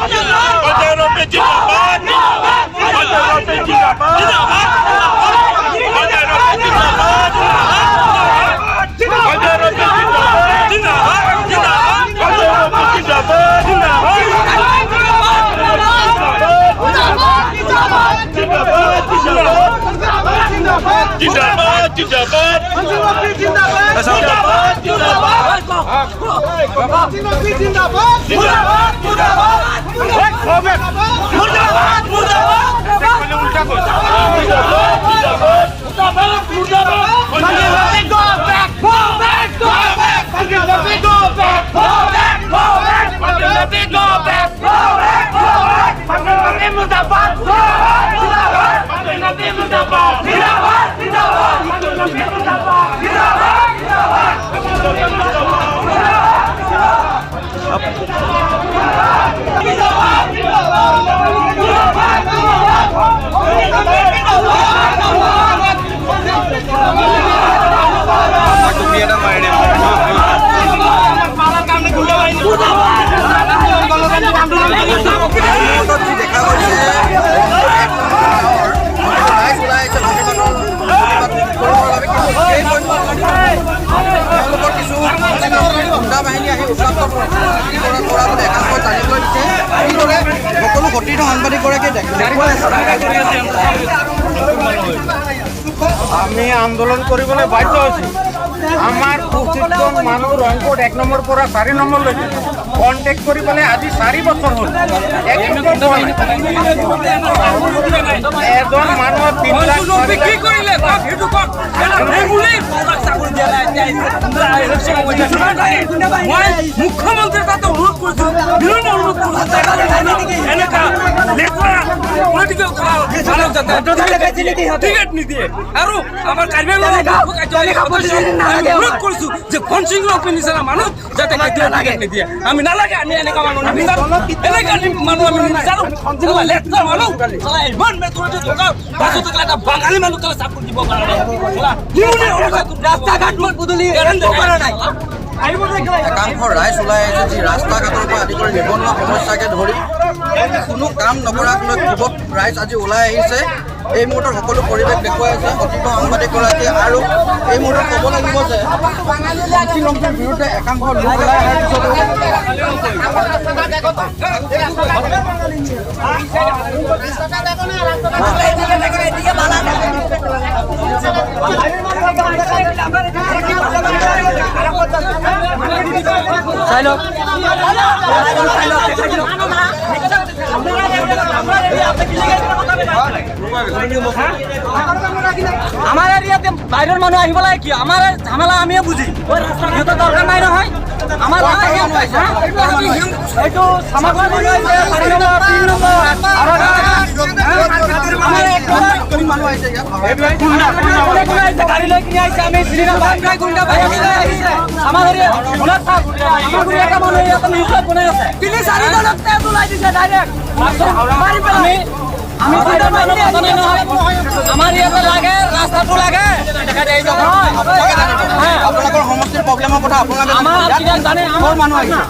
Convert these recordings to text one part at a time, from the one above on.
জিন্দাবাদ, জিন্দাবাদ, জিন্দাবাদ, জিন্দাবাদ, জিন্দাবাদ, জিন্দাবাদ, জিন্দাবাদ, জিন্দাবাদ, জিন্দাবাদ, জিন্দাবাদ, মুর্দাবাদ, মুর্দাবাদ, মুর্দাবাদ, মুর্দাবাদ, go back, go back, go back, go back, go back, go back, go back, go back, go back, মুর্দাবাদ, জিন্দাবাদ, মুর্দাবাদ, জিন্দাবাদ, জিন্দাবাদ, মুর্দাবাদ, জিন্দাবাদ, জিন্দাবাদ। দেখা গৈছে ৰাইজ ওলাই আহিছে তেওঁলোকৰ কিছু গুণ্ডা বাহিনী আহি উত্তাপ্ত কৰা বুলি একাংশই জানিবলৈ দিছে। এইদৰে সকলো সতীৰ্থ সাংবাদিকগৰাকীয়ে দেখুৱাই আছে। আমি আন্দোলন কৰিবলৈ বাধ্য হৈছোঁ। আমাৰ 25জন মানুহ ৰংপুৰত 1 নম্বৰ পৰা 4 নম্বৰলৈকে কণ্টেক্ট কৰি পেলাই আজি 4 বছৰ হ'ল, এজন মানুহৰ 3 লাখ কি কৰিলে মই মুখ্যমন্ত্ৰীৰ তাতে অনুৰোধ কৰিছোঁ, বিনম্ৰ অনুৰোধ কৰিছোঁ, এনেকুৱা লেতেৰা পলিটিকেল টিকেট নিদিয়ে। আৰু আমাৰ কাৰ্বি আংলঙৰ অনুৰোধ কৰিছোঁ যে ফনসিং ৰংপিৰ নিচিনা মানুহ যাতে কেতিয়াও টিকেট নিদিয়ে। আমি নালাগে, আমি এনেকুৱা মানুহ নিবিচাৰোঁ, এনেকুৱা মানুহ আমি নিবিচাৰোঁ। লেতেৰা মানুহ ইমান মেজৰিটি থকা পাছতো এটা বাঙালী মানুহ চাকৰি দিব পৰা নাই, ৰাস্তা ঘাট পদূলি কৰা নাই। একাংশ ৰাইজ ওলাই আহিছে যি ৰাস্তা ঘাটৰ পৰা আদি কৰি নিবনুৱা সমস্যাকে ধৰি কোনো কাম নকৰাক লৈ যুৱক ৰাইজ আজি ওলাই আহিছে। এই মুহূৰ্তত সকলো পৰিৱেশ দেখুৱাই আছে সতীৰ্থ সাংবাদিকগৰাকীয়ে। আৰু এই মুহূৰ্তত ক'ব লাগিব যে ৰংপিৰ বিৰুদ্ধে একাংশ লোক ওলাই অহাৰ পিছতো আমাৰ ইয়াতে বাহিৰৰ মানুহ আহিব লাগে কি? আমাৰ ঝামেলা আমিয়ে বুজি, সিহঁতৰ দৰকাৰ নাই নহয়। আমাৰ এইটো 4 নম্বৰ 3 নম্বৰ গাড়ী লৈ কিনি আহিছে, আমি চিনি নাপাওঁ। আমাৰ মানুহ ইয়াতে নিউজত বনাই আছে, 3-4জনক তেজ ওলাই দিছে ডাইৰেক্ট। আমি আমাৰ ইয়াতে লাগে ৰাস্তাটো লাগে। আপোনালোকৰ সমষ্টিৰ প্ৰব্লেমৰ কথা আপোনালোকে জানে। আমাৰ মানুহ আহিছে,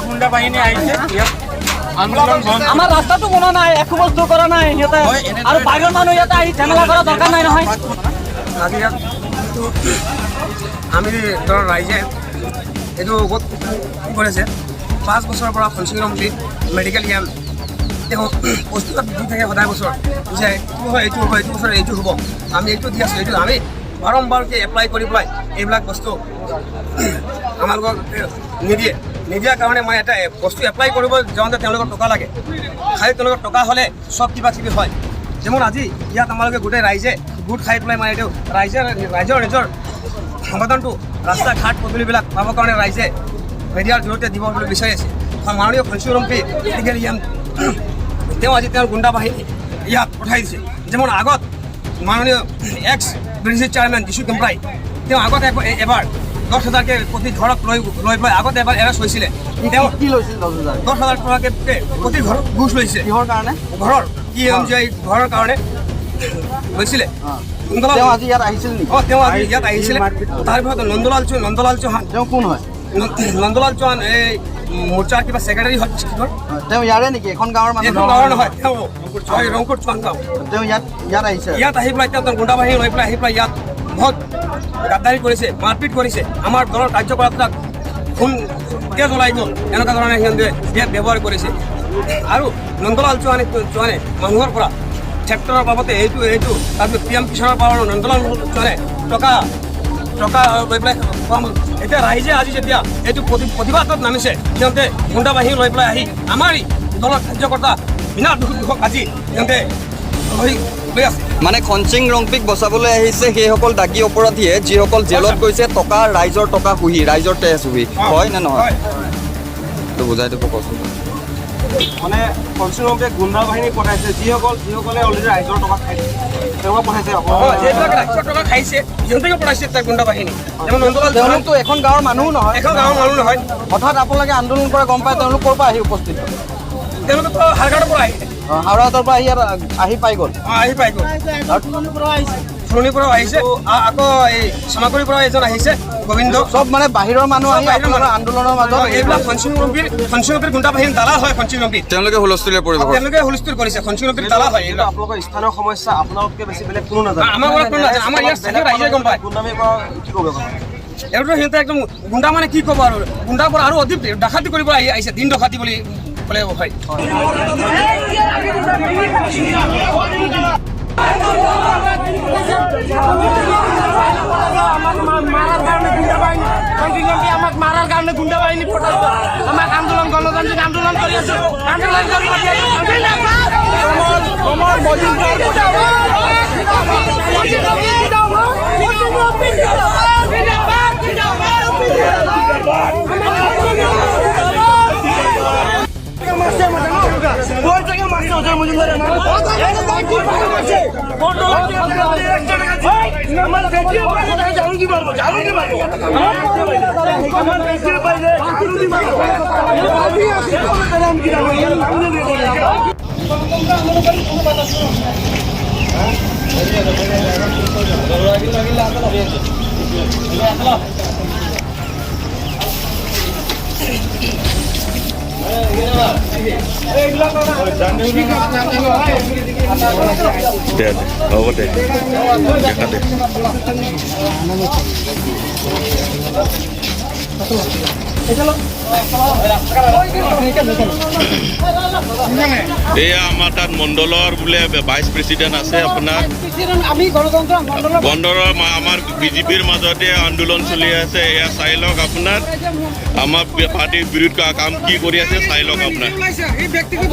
গুণ্ডা বাহিনী আহিছে। আমাৰ ৰাস্তাটো বনোৱা নাই, একো বস্তু কৰা নাই সিহঁতে। আৰু বাহিৰৰ মানুহ ইয়াতে আহি ঝামেলা কৰা দৰকাৰ নাই নহয়। আমি ধৰ ৰাইজে এইটো কি কৰিছে, 5 বছৰৰ পৰা ফনসিং ৰংপিত মেডিকেল কেম্প তেওঁ প্ৰস্তুত দি থাকে সদায় বছৰ যে এইটো হয়, এইটো হ'ব, এইটো বছৰ এইটো হ'ব, আমি এইটো দি আছোঁ, এইটো আমি বাৰম্বাৰকৈ এপ্লাই কৰি পেলাই এইবিলাক বস্তু আমালোকক নিদিয়ে। নিদিয়াৰ কাৰণে মই এটা বস্তু এপ্লাই কৰিব যাওঁতে তেওঁলোকৰ টকা লাগে, খালি তেওঁলোকৰ টকা হ'লে চব কিবা কিবি হয়। যেমন আজি ইয়াত আমালোকে গোটেই ৰাইজে গোট খাই পেলাই মানে এইটো ৰাইজৰ নিজৰ সমাধানটো ৰাস্তা ঘাট পদূলিবিলাক পাবৰ কাৰণে ৰাইজে মিডিয়াৰ জৰিয়তে দিব বুলি বিচাৰি আছে। মাননীয় ফনসিং ৰংপি মেডিকেল ইয়াম তেওঁ আজি তেওঁৰ গুণ্ডা বাহিনী ইয়াত পঠাই দিছে। যেমন আগত মাননীয় এক্স ব্ৰিটিছ চেয়াৰমেন যীশু কেম্প্ৰাই তেওঁ আগত এবাৰ 10 হাজাৰকৈ প্ৰতি ঘৰত লৈ লৈ পেলাই আগত এবাৰ এৰেষ্ট হৈছিলে। তেওঁ কি লৈছিল? 10 হাজাৰ 10 হাজাৰ টকাকৈ প্ৰতি ঘৰত ঘোচ লৈছিলে। কিহৰ কাৰণে? ঘৰৰ কি এম জে ঘৰৰ কাৰণে লৈছিলে। তেওঁ আজি ইয়াত আহিছিল নেকি? অঁ, তেওঁ আজি ইয়াত আহিছিলে। তাৰপিছত নন্দলাল চৌহান, তেওঁ কোন হয়? নন্দলাল চৌহান, এই মৰ্চাৰ কিবা ছেক্ৰেটাৰী হয় ডিষ্ট্ৰিক্টৰ। তেওঁ ইয়াৰে নেকি? এখন গাঁৱৰ মানুহ? এইখন গাঁৱৰ নহয় তেওঁ, হয়, ৰংপুৰ চৌহান গাঁও। তেওঁ ইয়াত আহিছে? ইয়াত আহি পেলাই তেওঁ গুণ্ডা বাহিনী লৈ পেলাই আহি পেলাই ইয়াত বহুত গাদ্দাৰি কৰিছে, মাৰপিট কৰিছে। আমাৰ দলৰ কাৰ্যকৰ্তাক খুন তেজ ওলাই গ'ল, এনেকুৱা ধৰণে সিহঁতে ব্যৱহাৰ কৰিছে। আৰু নন্দলাল চৌহানে মানুহৰ পৰা ট্ৰেক্টৰৰ বাবতে এইটো, তাৰপিছত পি এম কিষাণৰ পৰা নন্দলাল চৌহানে টকা লৈ পেলাই খোৱা মানুহ। এতিয়া ৰাইজে আজি যেতিয়া এইটো প্ৰতিবাদত নামিছে, সিহঁতে গুণ্ডা বাহিনী লৈ পেলাই আহি আমাৰ দলৰ কাৰ্যকৰ্তা বিনা দোষক আজি সিহঁতে লৈ আছে। মানে খনচিং ৰংপিক বচাবলৈ আহিছে সেইসকল দাগী অপৰাধীয়ে, যিসকল জেলত গৈছে টকা, ৰাইজৰ টকা শুহি, ৰাইজৰ তেজ শুহি, হয় নে নহয়? এইটো বুজাই দিব কচোন। মানে খনচিং ৰংপিয়ে গুণ্ডা বাহিনী পঠাইছে, যিসকলে অলৰেডি ৰাইজৰ টকা খাইছে তেওঁলোকক পঠাইছে। যিবিলাক ৰাইজৰ টকা খাইছে সিহঁতকে পঠাইছে তাৰ গুণ্ডা বাহিনী। যেমন নন্দলাল, তেওঁলোকতো এখন গাঁৱৰ মানুহো নহয়। এখন গাঁৱৰ মানুহ নহয়। হঠাৎ আপোনালোকে আন্দোলন কৰা গম পাই তেওঁলোক ক'ৰ পৰা আহি উপস্থিত হ'ল? তেওঁলোকেতো হাৰঘাটৰ পৰা আহিছে। হাওৰাহাটৰ পৰা আহি ইয়াত আহি পাই গ'ল? আহি পাই গ'ল। ফুলনিৰ পৰাও আহিছে, আকৌ এই চামাগুৰিৰ পৰা এজন আহিছে, গোবিন্দ। চব মানে বাহিৰৰ মানুহ আহি বাহিৰৰ আপোনালোকৰ মানুহ। আন্দোলনৰ মাজত? এইবিলাক খনচিং ৰংপিৰ গুণ্ডা বাহিনী দালাল হয় খনচিং ৰংপিৰ। তেওঁলোকে হুলস্থুলীয়া পৰিৱেশ, তেওঁলোকে হুলস্থুল কৰিছে। খনচিং ৰংপিৰ দালাল হয় এইবিলাক। আপোনালোকৰ স্থানীয় সমস্যা আপোনালোকতকৈ বেছি বেলেগ কোনো নাজানে। আমাৰ ঘৰত কোনো নাজানে, আমাৰ ইয়াত স্থানীয় ৰাইজে গম পায়। গুণ্ডামী কৰা কি ক'ব? এইটো সিহঁতে একদম গুণ্ডা, মানে কি ক'ব আৰু, গুণ্ডাৰ পৰা আৰু অধিক ডাকাতি কৰিব আহিছে, দিন ডকাতি বুলি ক'লে হয়। আমাক মাৰাৰ কাৰণে গুণ্ডা বাহিনী পঠাইছে। আমাক আন্দোলন, গণতান্ত্ৰিক আন্দোলন কৰি আছো, আন্দোলন কৰিব। দে, হ'ব দে, দেখা দে। এয়া আমাৰ তাত মণ্ডলৰ বোলে ভাইচ প্ৰেচিডেণ্ট আছে আপোনাৰ। আমি গণতন্ত্ৰ মণ্ডলৰ বন্দৰৰ আমাৰ বিজেপিৰ মাজতে আন্দোলন চলি আছে। এয়া চাই লওক আপোনাৰ, আমাৰ পাৰ্টীৰ বিৰুদ্ধ কাম কি কৰি আছে চাই লওক আপোনাৰ।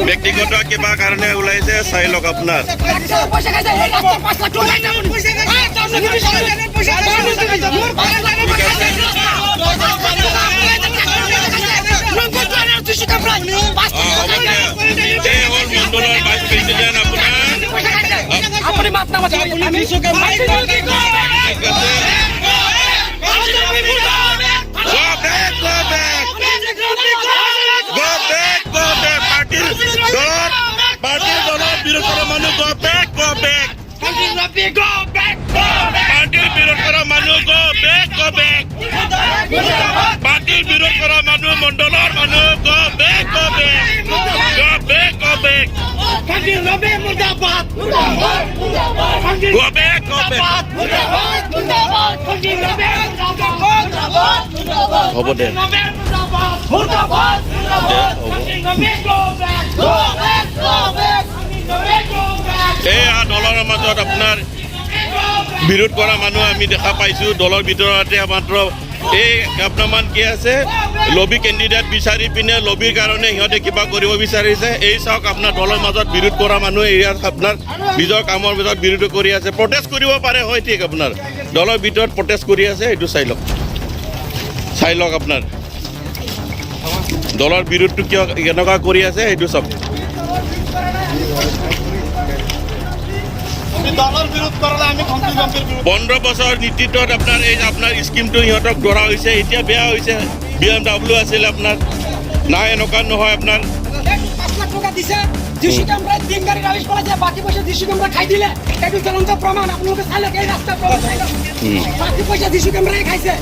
ব্যক্তিগত কিবা কাৰণে ওলাইছে, চাই লওক আপোনাৰ। পইচা খাইছে, এই ৰাস্তাৰ 5 লাখ টকা পইচা। হ'ব দে। এই হ'ল মণ্ডলৰ ভাইচ প্ৰেচিডেণ্ট আপোনাৰ। আপুনি মাত নামাতিব। ঠিক আছে। Go back, go back. Go back, go back. পাৰ্টীৰ দলত বিৰোধ কৰা মানুহ go back, go back. পাৰ্টীৰ বিৰোধ কৰা মানুহ go back, go back. পাৰ্টীৰ বিৰোধ কৰা মানুহ, মণ্ডলৰ মানুহ go back, go back. Go back, go back. Go back, go back. হ'ব দে, দে, হ'ব। এয়া দলৰ মাজত আপোনাৰ বিৰোধ কৰা মানুহ আমি দেখা পাইছোঁ। দলৰ ভিতৰতে মাত্ৰ এই কেইটামান কি আছে, লবি কেণ্ডিডেট বিচাৰি পিনে লবিৰ কাৰণে সিহঁতে কিবা কৰিব বিচাৰিছে। এই চাওক আপোনাৰ, দলৰ মাজত বিৰোধ কৰা মানুহে ইয়াত আপোনাৰ নিজৰ কামৰ ভিতৰত বিৰোধ কৰি আছে। প্ৰটেষ্ট কৰিব পাৰে, হয়, ঠিক, আপোনাৰ দলৰ ভিতৰত প্ৰটেষ্ট কৰি আছে। এইটো চাই লওক, চাই লওক আপোনাৰ দলৰ বিৰোধটো কিয় কেনেকুৱা কৰি আছে, সেইটো চাওক। 15 বছৰ নেতৃত্বত আপোনাৰ এই আপোনাৰ স্কিমটো সিহঁতক ধৰা হৈছে, এতিয়া বেয়া হৈছে। BMW আছিল আপোনাৰ, নাই, এনেকুৱা নহয় আপোনাৰ। 5 লাখ টকা দিছে, ডিচি কেমৰাই তিন গাড়ী ৰাইজ পেলাইছে, বাকী পইচা ডিচি কেমৰাই খাই দিলে। এইটো জ্বলন্ত প্ৰমাণ, আপোনালোকে চাই লওক, এই ৰাস্তাৰ প্ৰমাণ চাই লওক। বাকী পইচা ডিচি কেমৰাই খাইছে।